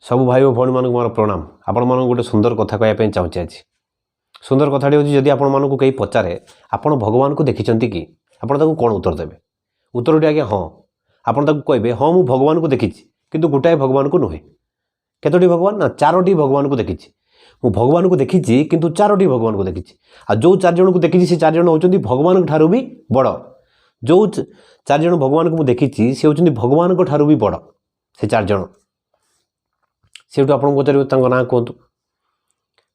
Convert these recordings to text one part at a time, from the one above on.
ସବୁ ଭାଇ ଓ ଭଉଣୀମାନଙ୍କୁ ମୋର ପ୍ରଣାମ। ଆପଣମାନଙ୍କୁ ଗୋଟେ ସୁନ୍ଦର କଥା କହିବା ପାଇଁ ଚାହୁଁଛି ଆଜି। ସୁନ୍ଦର କଥାଟି ହେଉଛି, ଯଦି ଆପଣମାନଙ୍କୁ କେହି ପଚାରେ, ଆପଣ ଭଗବାନଙ୍କୁ ଦେଖିଛନ୍ତି କି? ଆପଣ ତାକୁ କ'ଣ ଉତ୍ତର ଦେବେ? ଉତ୍ତରଟି ଆଜ୍ଞା ହଁ। ଆପଣ ତାକୁ କହିବେ, ହଁ, ମୁଁ ଭଗବାନଙ୍କୁ ଦେଖିଛି, କିନ୍ତୁ ଗୋଟାଏ ଭଗବାନଙ୍କୁ ନୁହେଁ। କେତୋଟି ଭଗବାନ? ନା, ଚାରୋଟି ଭଗବାନଙ୍କୁ ଦେଖିଛି। ମୁଁ ଭଗବାନଙ୍କୁ ଦେଖିଛି, କିନ୍ତୁ ଚାରୋଟି ଭଗବାନଙ୍କୁ ଦେଖିଛି। ଆଉ ଯେଉଁ ଚାରିଜଣଙ୍କୁ ଦେଖିଛି, ସେ ଚାରିଜଣ ହେଉଛନ୍ତି ଭଗବାନଙ୍କ ଠାରୁ ବି ବଡ଼। ଯେଉଁ ଚାରିଜଣ ଭଗବାନଙ୍କୁ ମୁଁ ଦେଖିଛି, ସେ ହେଉଛନ୍ତି ଭଗବାନଙ୍କ ଠାରୁ ବି ବଡ଼ ସେ ଚାରିଜଣ। ସେଇଠୁ ଆପଣଙ୍କୁ ପଚାରିବ, ତାଙ୍କ ନାଁ କୁହନ୍ତୁ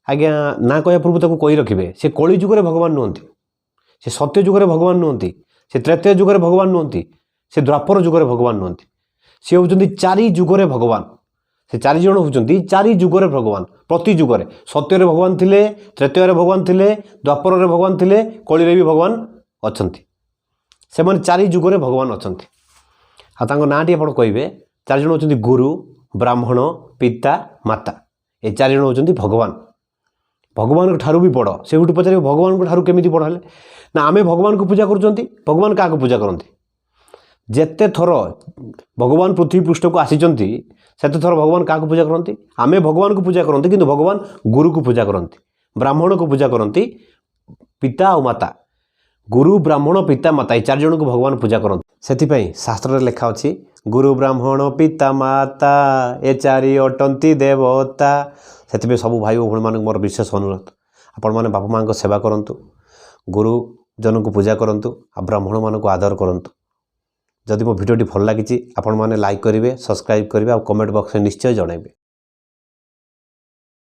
ଆଜ୍ଞା। ନାଁ କହିବା ପୂର୍ବରୁ ତାକୁ କହି ରଖିବେ, ସେ କଳି ଯୁଗରେ ଭଗବାନ ନୁହନ୍ତି, ସେ ସତ୍ୟ ଯୁଗରେ ଭଗବାନ ନୁହନ୍ତି, ସେ ତ୍ରେତୟା ଯୁଗରେ ଭଗବାନ ନୁହନ୍ତି, ସେ ଦ୍ୱାପର ଯୁଗରେ ଭଗବାନ ନୁହନ୍ତି। ସେ ହେଉଛନ୍ତି ଚାରି ଯୁଗରେ ଭଗବାନ। ସେ ଚାରିଜଣ ହେଉଛନ୍ତି ଚାରି ଯୁଗରେ ଭଗବାନ। ପ୍ରତି ଯୁଗରେ, ସତ୍ୟରେ ଭଗବାନ ଥିଲେ, ତ୍ରେତୟାରେ ଭଗବାନ ଥିଲେ, ଦ୍ୱାପରରେ ଭଗବାନ ଥିଲେ, କଳିରେ ବି ଭଗବାନ ଅଛନ୍ତି। ସେମାନେ ଚାରି ଯୁଗରେ ଭଗବାନ ଅଛନ୍ତି। ଆଉ ତାଙ୍କ ନାଁଟି ଆପଣ କହିବେ। ଚାରିଜଣ ହେଉଛନ୍ତି ଗୁରୁ, ବ୍ରାହ୍ମଣ, ପିତା, ମାତା। ଏ ଚାରିଜଣ ହେଉଛନ୍ତି ଭଗବାନ, ଭଗବାନଙ୍କ ଠାରୁ ବି ବଡ଼। ସେ ଗୋଟେ ପଚାରିବେ, ଭଗବାନଙ୍କ ଠାରୁ କେମିତି ବଡ଼ ହେଲେ? ନା, ଆମେ ଭଗବାନଙ୍କୁ ପୂଜା କରୁଛନ୍ତି, ଭଗବାନ କାହାକୁ ପୂଜା କରନ୍ତି? ଯେତେ ଥର ଭଗବାନ ପୃଥିବୀ ପୃଷ୍ଠକୁ ଆସିଛନ୍ତି, ସେତେ ଥର ଭଗବାନ କାହାକୁ ପୂଜା କରନ୍ତି? ଆମେ ଭଗବାନଙ୍କୁ ପୂଜା କରନ୍ତି, କିନ୍ତୁ ଭଗବାନ ଗୁରୁକୁ ପୂଜା କରନ୍ତି, ବ୍ରାହ୍ମଣକୁ ପୂଜା କରନ୍ତି, ପିତା ଆଉ ମାତା। ଗୁରୁ, ବ୍ରାହ୍ମଣ, ପିତା, ମାତା, ଏଇ ଚାରିଜଣଙ୍କୁ ଭଗବାନ ପୂଜା କରନ୍ତି। ସେଥିପାଇଁ ଶାସ୍ତ୍ରରେ ଲେଖା ଅଛି, ଗୁରୁ, ବ୍ରାହ୍ମଣ, ପିତା, ମାତା, ଏ ଚାରି ଅଟନ୍ତି ଦେବତା। ସେଥିପାଇଁ ସବୁ ଭାଇ ଓ ଭଉଣୀମାନଙ୍କୁ ମୋର ବିଶେଷ ଅନୁରୋଧ, ଆପଣମାନେ ବାପା ମାଆଙ୍କ ସେବା କରନ୍ତୁ, ଗୁରୁଜନଙ୍କୁ ପୂଜା କରନ୍ତୁ ଆଉ ବ୍ରାହ୍ମଣମାନଙ୍କୁ ଆଦର କରନ୍ତୁ। ଯଦି ମୋ ଭିଡ଼ିଓଟି ଭଲ ଲାଗିଛି, ଆପଣମାନେ ଲାଇକ୍ କରିବେ, ସବସ୍କ୍ରାଇବ୍ କରିବେ ଆଉ କମେଣ୍ଟ ବକ୍ସରେ ନିଶ୍ଚୟ ଜଣାଇବେ।